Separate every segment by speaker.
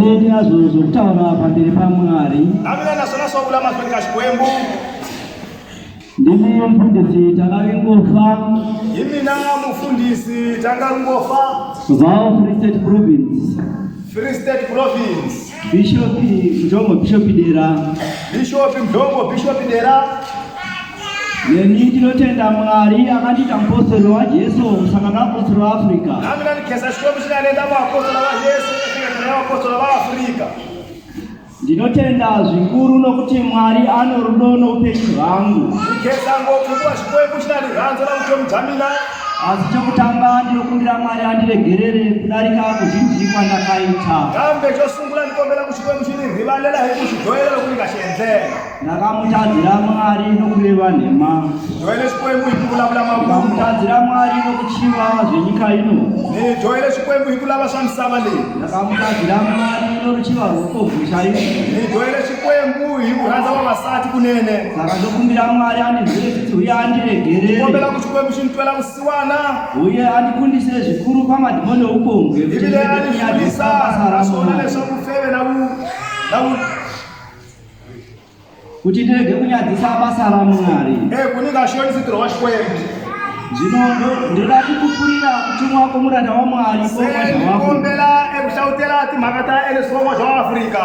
Speaker 1: Zvose ndinazvo zvokutaura pamberi paMwari.
Speaker 2: Na mina na swona swo vula mahlweni ka Xikwembu.
Speaker 1: Ndini mufundisi Takaringofa.
Speaker 2: Hi mina mufundisi Takaringofa.
Speaker 1: Kubva Free State Province.
Speaker 2: Free State Province.
Speaker 1: Bishop Mdlongo Bishop Dera.
Speaker 2: Bishop Mdlongo Bishop Dera.
Speaker 1: Neni ndinotenda Mwari akandiita mupostori waJesu musangano vapostori vaAfrica.
Speaker 2: Nami ndandikesa Xikwembu xi nga ni endla muapostola wa Yesu eka vapostola va Afrika.
Speaker 1: Ndinotenda zvikuru nokuti Mwari ano rudo noupenyu hwangu.
Speaker 2: Ndikhensa ngopfu hikuva Xikwembu xi na rirhandzu na vutomi bya mina.
Speaker 1: Asi chokutanga ndinokumbira Mwari andiregerere kudarika kuzhinji kwandakaita.
Speaker 2: Kambe xo sungula ni kombela ku Xikwembu xi ni rivalela hi ku xi dyohela loku ni nga xi endlela.
Speaker 1: Ndakamutadzira Mwari nokureva nhema.
Speaker 2: Dyohele Xikwembu hi ku vulavula mavunwa.
Speaker 1: Ndakamutadzira Mwari nokuchiva zvenyika ino.
Speaker 2: Ni dyohele Xikwembu hi ku lava swa misava leyi.
Speaker 1: Ndakamutadzira Mwari noruchiva rwoupombwe chaizvo.
Speaker 2: Ni dyohele Xikwembu hi ku rhandza vavasati kunene.
Speaker 1: Saka ndokumbira Mwari andinzwire tsitsi uye andiregerere.
Speaker 2: Kombela ku Xikwembu xi ni twela vusiwana.
Speaker 1: Uye andikundise zvikuru pamadhimoni oupombwe.
Speaker 2: Ivi leyi a ni hlurisa naswona leswaku feve na vu na vu
Speaker 1: kuti ndirege kunyadzisa basa raMwari.
Speaker 2: Eh, kuni nga xonisi ntirho wa Xikwembu.
Speaker 1: Zvino ndinoda kupupurira kutumwa kwomuranda waMwari
Speaker 2: Se ni kombela eku hlawutela timhaka ta Elisongo bya Afrika.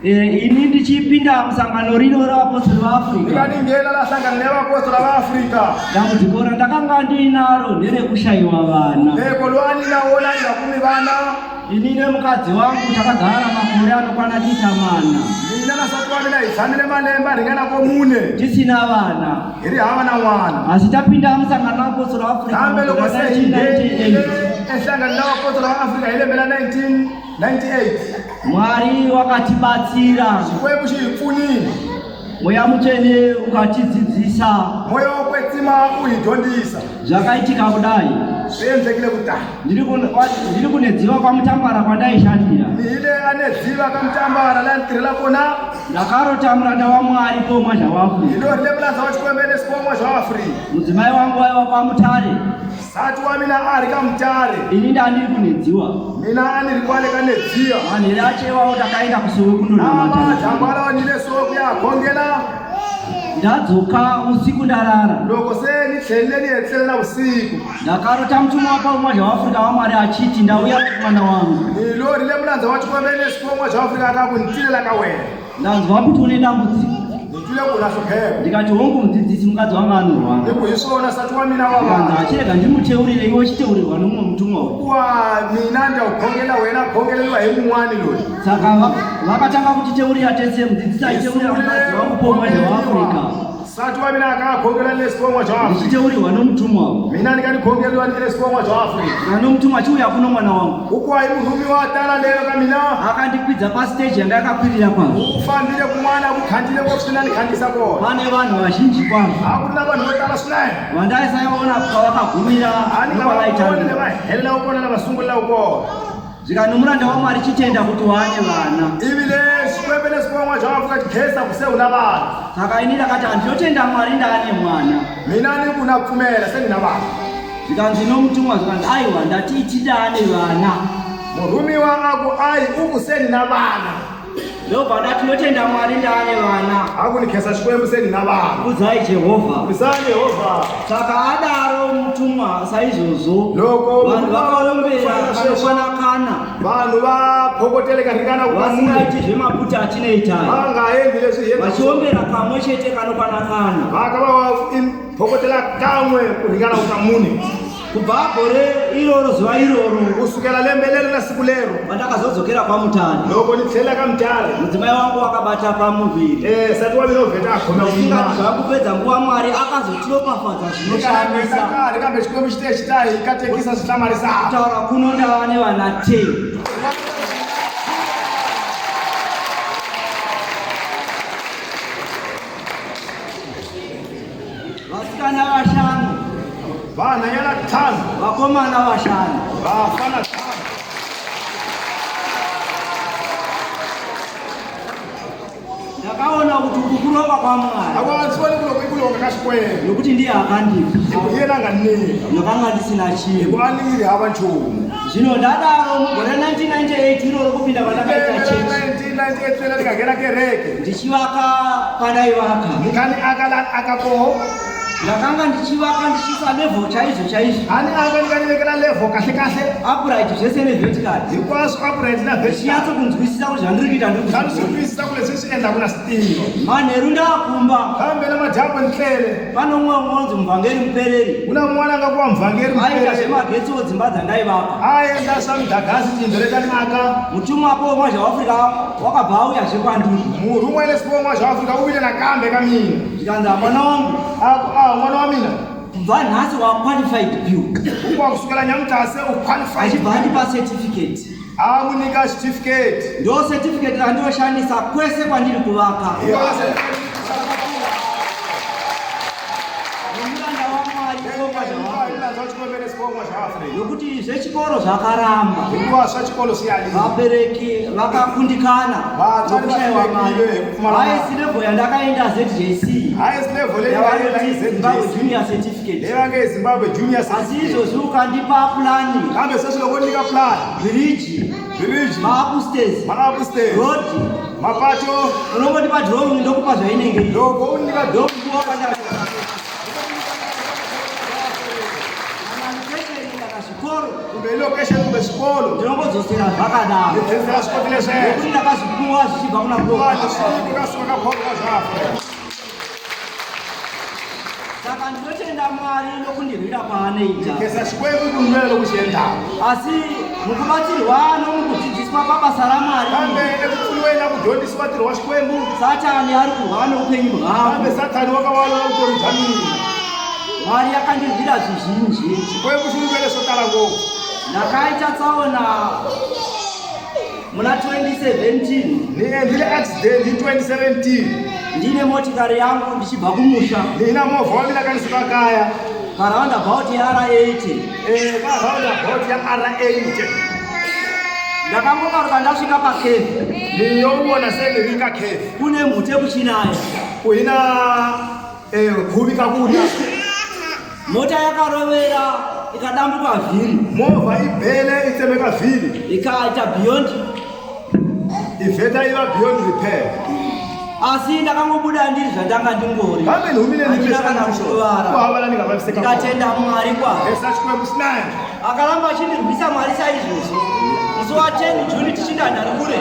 Speaker 1: Eh, ini ndichipinda musangano rino ravapostori vaAfrica.
Speaker 2: Ndikati nghena la hlangano ya vapostori va Afrika.
Speaker 1: Dambudziko randakanga ndiinaro nderekushayiwa vana.
Speaker 2: Leko lwani na wona inga kumi vana.
Speaker 1: Ini nemukadzi wangu takagara makore anokwana kuita mana.
Speaker 2: Mina na nsati wa mina hi tshamile malembe a ringana ko mune.
Speaker 1: Tisina vana.
Speaker 2: Hi ri hava na n'wana.
Speaker 1: Asi tapinda musangano waApostle wa Africa.
Speaker 2: Kambe loko se hi nghenile enhlanganweni wa Apostle wa Africa hi lembe la 1998.
Speaker 1: Mwari wakatibatsira.
Speaker 2: Xikwembu xi hi pfunile.
Speaker 1: Mweya Mutsvene ukatidzidzisa.
Speaker 2: Moya wo kwetsima u hi dyondzisa.
Speaker 1: Zvakaitika kudai.
Speaker 2: Swi endlekile kutani.
Speaker 1: Ndiri kunedziva kwaMutambara kwandaishandira.
Speaker 2: Ndihile anedziva kaMutambara la nditirhela kona.
Speaker 1: Ndakarota muranda waMwari pomwa zvawafu.
Speaker 2: Ndilorile mulandza wa Xikwembu esikomwa zvawafu.
Speaker 1: Mudzimai wangu waiva kwaMutare.
Speaker 2: Sati wa mina ari kaMutare.
Speaker 1: Ini ndandiri kunedziwa.
Speaker 2: Mina andiri kwale kanedziwa.
Speaker 1: Manhere acho iwawo takaenda kusowe kundonamata.
Speaker 2: Namajambala ndile sowe kuyakhongela.
Speaker 1: Ndadzoka usiku ndarara.
Speaker 2: Loko se ni tlhelile ni etlela na vusiku.
Speaker 1: Ndakarota mutumwa waPaumwazha waAfrica waMwari achiti ndauya mwana wangu.
Speaker 2: Ndilorile mulandza wa Xikwembu esikomwa xa Afrika ka ku ntilela ka wena.
Speaker 1: Ndanzwa kuti une dambudziko.
Speaker 2: Nditwile ku na hlupheka.
Speaker 1: Ndikati hongu mudzidzisi mukadzi wangu anorwara.
Speaker 2: Ni ku hi swona nsati wa mina wa
Speaker 1: Ndikanzi
Speaker 2: vabya.
Speaker 1: achirega ndimuteurire iwe uchiteurirwa nomumwe mutumwa uyu.
Speaker 2: Kuwa mina ndza ku khongela wena khongeleriwa hi mun'wani loyi.
Speaker 1: Saka vakatanga kutiteurira tese mudzidzisi achiteurira mukadzi wangu pomwazha waAfrica.
Speaker 2: Nsati wa mina a ka khongela le xikon'wa xa Afrika.
Speaker 1: Ndichiteurirwa nomutumwa uyu.
Speaker 2: Mina ni ka ni khongeriwa ni le xikon'wa xa Afrika.
Speaker 1: Kana nomutumwa achiuya kuno mwana wangu.
Speaker 2: Hikuva i murhumiwa a tala lero ka mina.
Speaker 1: Akandikwidza pastage yanga yakakwirira kwazvo.
Speaker 2: U fambile kun'wana ku khandzile ngopfu swinene ni khandzisa kona.
Speaker 1: Pane vanhu vazhinji kwazvo.
Speaker 2: A ku ri na vanhu vo tala swinene.
Speaker 1: Vandaisaona kwavakagumira
Speaker 2: A ni nga va voni le va helelaka kona la va sungulelaka kona.
Speaker 1: Zvikanzi nomuranda waMwari chitenda kuti waane vana.
Speaker 2: Ivi le Xikwembu lexitsongo xa Afrika xi khensa ku se u na vana.
Speaker 1: Saka ini ndakati handinotenda Mwari ndaane mwana.
Speaker 2: Mina ni ku na pfumela se ni na vana.
Speaker 1: Zvikanzi nomutumwa zvikanzi aiwa ndati iti ndaane vana.
Speaker 2: Murhumiwa a ku ayi u ku se ni na vana.
Speaker 1: Ndobva ndati ndinotenda Mwari ndaane vana.
Speaker 2: A ku ni khensa Xikwembu se ni na vana.
Speaker 1: Kudzai Jehovha.
Speaker 2: Kudzani Jehovha.
Speaker 1: Saka adaro mutumwa saizvozvo.
Speaker 2: Loko
Speaker 1: vanhu vakaombera kanokwana kana.
Speaker 2: Vanhu vapokoteleka ringana
Speaker 1: vasingaiti zvemaputi atinoita.
Speaker 2: Vangaendi leswi hi
Speaker 1: Vachiombera kamwe chete kanokwana kana.
Speaker 2: Vaka va phokotela kan'we ku ringana ku ka mune.
Speaker 1: Kubva gore iroro zuva iroro.
Speaker 2: Kusukela lembe lero na siku lero.
Speaker 1: Pandakazodzokera kwaMutare.
Speaker 2: Loko ni tlhela ka Mutare.
Speaker 1: Mudzimai wangu wakabata pamuviri.
Speaker 2: Eh, sati wa mina u vheta a khoma
Speaker 1: Ndisingati zvakupedza nguva Mwari akazotiropafadza zvinoshamisa.
Speaker 2: Nkarhi kambe Xikwembu xi te xi ta hi katekisa swi hlamarisaka.
Speaker 1: Kutaura kuno ndava nevana 10. Vasikana vashanu.
Speaker 2: Vanhanyana ntlhanu.
Speaker 1: Vakomana vashanu.
Speaker 2: Vafana ntlhanu.
Speaker 1: Ndakaona kuti uku kurova kwaMwari.
Speaker 2: Akwanzwani kuno ikulonga ka Xikwembu.
Speaker 1: Nokuti ndiye akandipa.
Speaker 2: Hi yena a nga nyika.
Speaker 1: Ndakanga ndisina chinhu.
Speaker 2: Hikuva a ni ri hava nchumu.
Speaker 1: Zvino ndadaro mugore 1998 iroro kupinda kwandakaita.
Speaker 2: 1998 la ni nga nghena kereke
Speaker 1: Ndichivaka pandaivaka.
Speaker 2: Ni kha ni aka la ni aka koho.
Speaker 1: Ndakanga ndichivaka ndichiisa level chaizvo chaizvo.
Speaker 2: A ni aka ni ka ni vekela level kahle kahle.
Speaker 1: Upright zvese nevertical.
Speaker 2: Hinkwaswo upright na vertical.
Speaker 1: Ndichinyatso kunzwisisa kuti zvandiri kuita ndiri
Speaker 2: Kha ni swi twisisa ku leswi swi endlaku na swi tiva.
Speaker 1: Manheru ndakumba.
Speaker 2: Kambe namadyambu ni tlele.
Speaker 1: Pane umwe unonzi muvhangeri mupereri.
Speaker 2: Kuna un'wana a nga ku wa muvhangeri
Speaker 1: Aiita
Speaker 2: mupereri.
Speaker 1: zvemagetsi dzimba dzandaivaka.
Speaker 2: A endla swa midagasi tiyindlu leti a ni aka.
Speaker 1: Mutumwa Paul Mwazha waAfrica wakabva auyazve kwandiri.
Speaker 2: Murhumwa Ernest Paul Mwazha waAfrica u vile nakambe ka mina.
Speaker 1: Zvikanzi mwana wangu.
Speaker 2: A ku a n'wana wa mina.
Speaker 1: Kubva nhasi wa qualified bill.
Speaker 2: Hikuva kusukela nyamuntlha se u qualified.
Speaker 1: Achibva andipa certificate.
Speaker 2: A n'wi nyika certificate.
Speaker 1: Ndo certificate randinoshandisa kwese kwandiri kuvaka. Nemuranda waMwari Paul Mwazha waAfrica. Nokuti zvechikoro zvakaramba.
Speaker 2: Hikuva swa xikolo swi yalile.
Speaker 1: Vabereki vakakundikana
Speaker 2: Vatswari
Speaker 1: nokushaiwa mari.
Speaker 2: vahlulekile hi ku pfumala mali.
Speaker 1: Highest level yandakaenda ZJC.
Speaker 2: Highest level leyi nga yenda i
Speaker 1: Yavanoti Zimbabwe
Speaker 2: ZJC.
Speaker 1: Junior Certificate.
Speaker 2: Leyi va nge Zimbabwe Junior
Speaker 1: Asi
Speaker 2: Certificate.
Speaker 1: izvozvi ukandipa pulani,
Speaker 2: Kambe sweswi loko nyika plan,
Speaker 1: bhiriji,
Speaker 2: bhiriji,
Speaker 1: maupstairs,
Speaker 2: ma-upstairs,
Speaker 1: road,
Speaker 2: mapato,
Speaker 1: unongondipa drawing ndokupa zvainenge iri.
Speaker 2: loko u nyika
Speaker 1: Ndokupiwa kwandaka. Kana location kana zvikoro
Speaker 2: kumbe location kumbe swikolo,
Speaker 1: ndinongodzosera zvakadaro.
Speaker 2: ni tlherisela swikoti lesweswo.
Speaker 1: Nekuti ndakazvipuwa zvichibva kuna
Speaker 2: Hikuva
Speaker 1: Paul.
Speaker 2: ni swi nyiko ka suka ka Paul Mwazha Africa.
Speaker 1: Saka ndinotenda Mwari nokundirwira kwaanoita.
Speaker 2: Khensa Xikwembu ku ni lwela loku xi endlaka.
Speaker 1: Asi mukubatsirwa nomukudzidziswa pabasa raMwari,
Speaker 2: Kambe eku pfuniweni na ku dyondzisiwa ntirho wa Xikwembu,
Speaker 1: Satani ari kurwa noupenyu hwangu.
Speaker 2: kambe Sathani wa ka wa lwa vutomi bya mina.
Speaker 1: Mwari akandirwira zvizhinji.
Speaker 2: Xikwembu xi ni lwele swo tala ngopfu.
Speaker 1: Ndakaita tsaona muna 2017.
Speaker 2: Ni endlile accident hi 2017.
Speaker 1: Ndine motikari yangu ndichibva kumusha.
Speaker 2: Ni na movha wa mina ka ni suka kaya.
Speaker 1: Paroundabout yeR80.
Speaker 2: Ka roundabout ya R80.
Speaker 1: Ndakangokaruka ndasvika pacave.
Speaker 2: Ni yo vona se ni ri ka cave.
Speaker 1: Kune mhute kuchinaya.
Speaker 2: Ku hi na khuvi ka ku na.
Speaker 1: Mota yakarovera ikadambuka vhiri.
Speaker 2: Movha yi bele yi tsemeka vhiri.
Speaker 1: Ikaita beyond.
Speaker 2: I vheta yi va beyond repair.
Speaker 1: Asi ndakangobuda ndiri zvandanga ndingori.
Speaker 2: Kambe ni humile ni
Speaker 1: Handina kana kukuvara.
Speaker 2: Ku hava la ni nga vaviseka kona.
Speaker 1: Ndikatenda Mwari kwazvo.
Speaker 2: Khensa Xikwembu swinene.
Speaker 1: Akaramba achindirwisa Mwari saizvozvo. Musi wa 10 June tichinda ndari kure.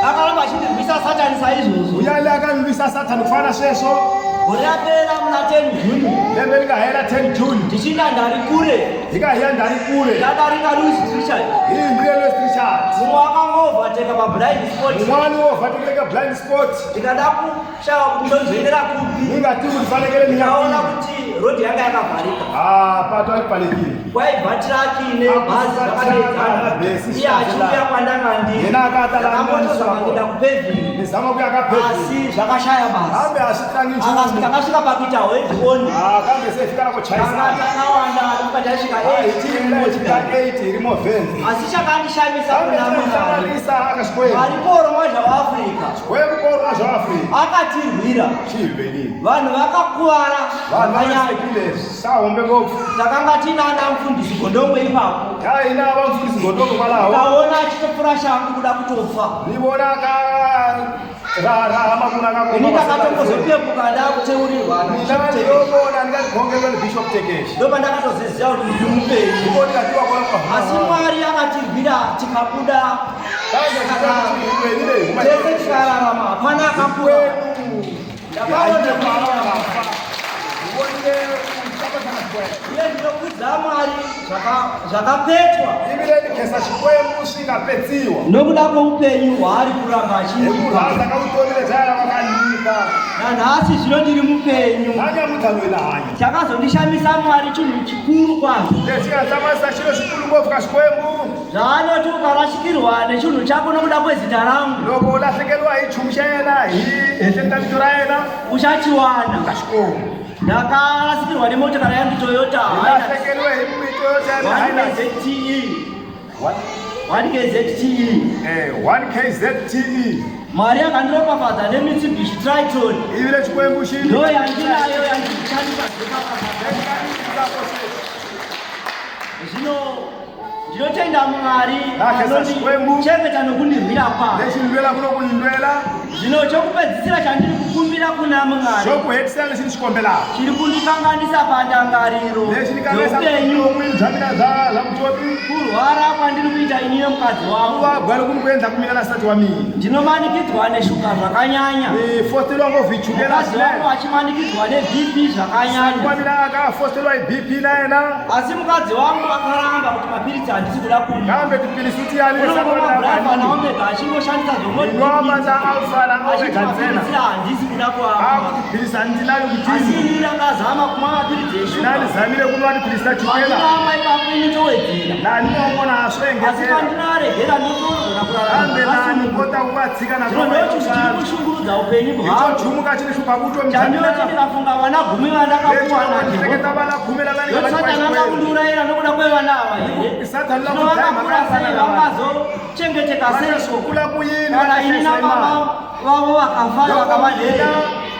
Speaker 1: Akaramba achindirwisa Satani saizvozvo.
Speaker 2: Uya le a ka lwisa Sathani ku fana na sweswo.
Speaker 1: Gore rapera muna 10 June.
Speaker 2: Lembe li nga hela 10 June.
Speaker 1: Ndichinda ndari kure.
Speaker 2: Hi ka hi ya ndari kure.
Speaker 1: Ndadarika Louis Richard.
Speaker 2: Hi hundzile Louis Richard.
Speaker 1: Mumwe akangovateka pablind spot.
Speaker 2: Un'wana wo overtake ka blind spot.
Speaker 1: Ndikada kushaya kuti ndonzvengera kupi.
Speaker 2: Ni nga tivi ku fanekele ni ya
Speaker 1: Ndikaona kuti road yanga yakavharika.
Speaker 2: Ah, pato a ri pfalekile.
Speaker 1: Kwaibva tiraki nebhazi zvakadeedzana. Iye achiuya kwandanga ndiri.
Speaker 2: Yena akata la
Speaker 1: Ndakambotozama kuenda kupaving.
Speaker 2: Ni zama ku ya ka paving.
Speaker 1: Asi zvakashaya basa.
Speaker 2: Kambe a swi tlangi nchumu.
Speaker 1: Akasvika pakuita head on.
Speaker 2: Ah, kambe se fika na ku chayisana.
Speaker 1: Tanga takawanda tanga tasvika
Speaker 2: Ah, hi
Speaker 1: 8
Speaker 2: tile hi fika 8 hi ri movheni.
Speaker 1: Asi chakandishamisa
Speaker 2: Kambe
Speaker 1: kuna Mwari.
Speaker 2: hlamarisa aka Xikwembu.
Speaker 1: Mwari Paul Mwazha waAfrica.
Speaker 2: Xikwembu Paul Mwazha waAfrica.
Speaker 1: Akatirwira.
Speaker 2: Xi hi lwelile.
Speaker 1: Vanhu vakakuvara.
Speaker 2: Vanhu va vavisekile swa hombe ngopfu.
Speaker 1: Takanga tiina ana mufundisi Gondongwe ipapo.
Speaker 2: Ya hina va mufundisi Gondongwe kwalaho.
Speaker 1: Ndikaona achitopfura shangu kuda kutofa.
Speaker 2: Ni vona ka ra ra makuna ka
Speaker 1: Ini ndakatombozopepuka ndakuteurirwa.
Speaker 2: Mina ndiyovona ndikakhongelwa ni Bishop Tekeshe.
Speaker 1: Ndopandakatoziziva kuti ndiri mupenyu.
Speaker 2: Ndipo ndikatiwa kwa
Speaker 1: Asi Mwari akatirwira tikabuda. Tese tikararama hapana akakura. Ndakaona Uye ndinokudza Mwari zvakapetwa.
Speaker 2: Ivile ndikhensa Xikwembu swi nga petsiwa.
Speaker 1: Nokuda kweupenyu hwaari kuramba achindipa.
Speaker 2: Hi ku rhandza ka vutomi lebyi a lavaka a nyika.
Speaker 1: Nanhasi zvino ndiri mupenyu.
Speaker 2: Na nyamuntlha loyi na hanya.
Speaker 1: Chakazondishamisa Mwari chinhu chikuru kwazvo.
Speaker 2: Lexi nga hlamarisa xilo xikulu ngopfu ka Xikwembu.
Speaker 1: Zvaanoti ukarashikirwa nechinhu chako nokuda kwezita rangu.
Speaker 2: Loko u lahlekeriwa hi nchumu xa yena hi henhleni ka vito ra yena.
Speaker 1: Uchachiwana.
Speaker 2: Ka Xikwembu.
Speaker 1: Ndakarasikirwa nemotokari yangu Toyota.
Speaker 2: Ndalahlekeriwe hi Toyota ya mina Hilux.
Speaker 1: 1KZTE. 1KZTE.
Speaker 2: 1KZTE.
Speaker 1: Mwari akandiropafadza neMitsubishi Triton.
Speaker 2: Ivi le Xikwembu xi
Speaker 1: Ndo yandinayo yandichandisa zvepabasa. Zvino Ndinotenda Mwari
Speaker 2: Ndakesa Xikwembu.
Speaker 1: anondichengeta nokundirwira kwake.
Speaker 2: Lexi ni lwelaka no ku ni lwela.
Speaker 1: Zvino chokupedzisira chandiri kukumbira kuna Mwari
Speaker 2: Xo ku hetisela lexi ni xi kombelaka.
Speaker 1: chiri kundikanganisa pandangariro
Speaker 2: Lexi ni kanganisa
Speaker 1: dzoupenyu
Speaker 2: vuton'wini bya mina bya bya vutomi.
Speaker 1: kurwara kwandiri kuita ini nemukadzi
Speaker 2: Ku
Speaker 1: wangu.
Speaker 2: vabya loku ni ku endlaku mina na nsati wa mina.
Speaker 1: Ndinomanikidzwa neshuga zvakanyanya.
Speaker 2: Ni fosteriwa ngopfu hi chukela
Speaker 1: Mukadzi wangu
Speaker 2: swinene.
Speaker 1: achimanikidzwa neBP
Speaker 2: Wa
Speaker 1: zvakanyanya.
Speaker 2: mina a ka fosteriwa hi BP na yena.
Speaker 1: Asi mukadzi wangu akaramba kuti mapiritsi handisi kuda kumwa.
Speaker 2: Kambe tiphilisi u ti yalile nsati wa
Speaker 1: Unongomwa
Speaker 2: mina a
Speaker 1: Alpha
Speaker 2: nga nwi.
Speaker 1: naOmega achingoshandisa
Speaker 2: Ni nwa mati ya Alpha na
Speaker 1: achiti
Speaker 2: Omega ntsena.
Speaker 1: mapiritsi handisi kuda
Speaker 2: A
Speaker 1: kuamwa.
Speaker 2: ku tiphilisi a ndzi lavi ku
Speaker 1: Asi
Speaker 2: ti nwa.
Speaker 1: ini ndakazama kumwa mapiritsi
Speaker 2: Mina
Speaker 1: eshuga.
Speaker 2: ni zamile ku nwa tiphilisi ta chukela.
Speaker 1: Pandinoamwa ipapo inotowedzera.
Speaker 2: Laha ni nwa kona a swi
Speaker 1: Asi
Speaker 2: engetela.
Speaker 1: pandinoaregera ndinotogona kurarama
Speaker 2: Kambe laha ni
Speaker 1: zvakasununguka.
Speaker 2: kota ku va tshika na
Speaker 1: Zvino ndocho chiri kushungurudza upenyu
Speaker 2: Hi xo
Speaker 1: hwangu.
Speaker 2: nchumu ka xi ni hlupha vutomi bya mina.
Speaker 1: Chandinoti ndikafunga vana gumi vandakapuwa
Speaker 2: Lexi loko ni hleketa
Speaker 1: naJehovha.
Speaker 2: vana khume lava ni nga va
Speaker 1: Ndoti
Speaker 2: nyikiwa
Speaker 1: Satani anoda
Speaker 2: Xikwembu.
Speaker 1: kundiurayira nokuda kwevana ava here?
Speaker 2: Sathani la
Speaker 1: Zvino
Speaker 2: ku dlaya
Speaker 1: vakakura
Speaker 2: mhaka ya
Speaker 1: sei
Speaker 2: vana lava.
Speaker 1: vangazochengeteka
Speaker 2: Va ta
Speaker 1: seiko?
Speaker 2: kula ku yini va
Speaker 1: Kana
Speaker 2: ta
Speaker 1: ini
Speaker 2: hlayisa
Speaker 1: nababa
Speaker 2: imali?
Speaker 1: vavo vakafa
Speaker 2: Loko
Speaker 1: vakava
Speaker 2: mina
Speaker 1: nherera.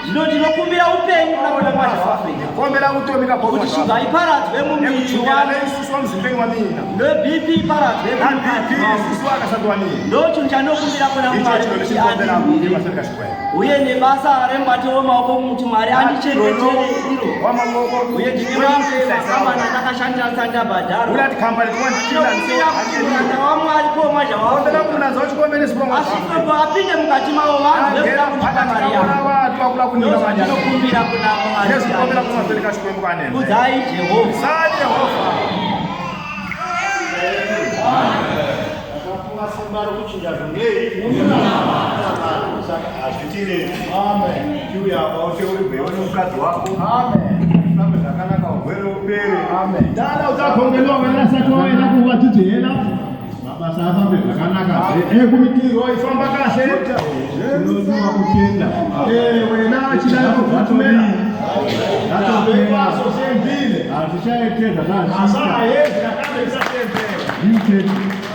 Speaker 1: Zvino ndinokumbira upenyu kuna
Speaker 2: vona
Speaker 1: Mwari
Speaker 2: vafa,
Speaker 1: waAfrica.
Speaker 2: hi kombela vutomi ka
Speaker 1: Kuti
Speaker 2: Bhobho
Speaker 1: shuga iparadzwe mumuviri
Speaker 2: Ekuchukela
Speaker 1: wangu.
Speaker 2: leyi susiwa muzimbeni wa mina.
Speaker 1: NeBP iparadzwe
Speaker 2: Na
Speaker 1: mumukadzi
Speaker 2: BP yi
Speaker 1: wangu.
Speaker 2: susiwaka nsati wa mina.
Speaker 1: Ndochinhu chandinokumbira kuna
Speaker 2: Hi xo
Speaker 1: Mwari
Speaker 2: xilo lexi
Speaker 1: kuti
Speaker 2: ni kombelaka
Speaker 1: andirwire.
Speaker 2: emahlweni ka Xikwembu.
Speaker 1: Uye nebasa remubato wemaoko kuti Mwari andichengetere iro.
Speaker 2: Wa mavoko
Speaker 1: Uye ndine vamwe vakambani andakashandira ndisati ndabhadharwa.
Speaker 2: Kula tikhampani tin'wana ti
Speaker 1: Ndinokumbira kuti muranda waMwari komazha
Speaker 2: kombela
Speaker 1: waAfrica
Speaker 2: ku munandza wa Xikwembu leswi
Speaker 1: asvikepo apinde mukati mavo vanhu vekuda kundipa mari
Speaker 2: vona
Speaker 1: yangu.
Speaker 2: vanhu va kula ku nyika mali ya mina.
Speaker 1: Ndozvandinokumbira kuna Mwari.
Speaker 2: Leswi kombela ku mahlweni ka Xikwembu ka nene.
Speaker 1: Kudzai Jehovha.
Speaker 2: Sani Yehovha.
Speaker 3: Takapuwa simba rokuchinja zvongei saka hazvitirei chiuya apa uteurigwewo nemukadzi wako fambe zvakanaka urwere upere
Speaker 4: Dala uchakhongeliwa wena nsati wa wena ku vuvabyi byi hela mabasa afambe zvakanaka
Speaker 2: Ekumitirho yi famba kahle.
Speaker 4: Tinodiwa kutenda
Speaker 2: Wena chilayo
Speaker 4: zvatodii zvatopera
Speaker 2: Hinkwaswo swi endlile.
Speaker 4: hazvichaite
Speaker 2: A swa ha
Speaker 4: zvakazviita
Speaker 2: endli nakambe swi sa endleka.
Speaker 4: Zviitei.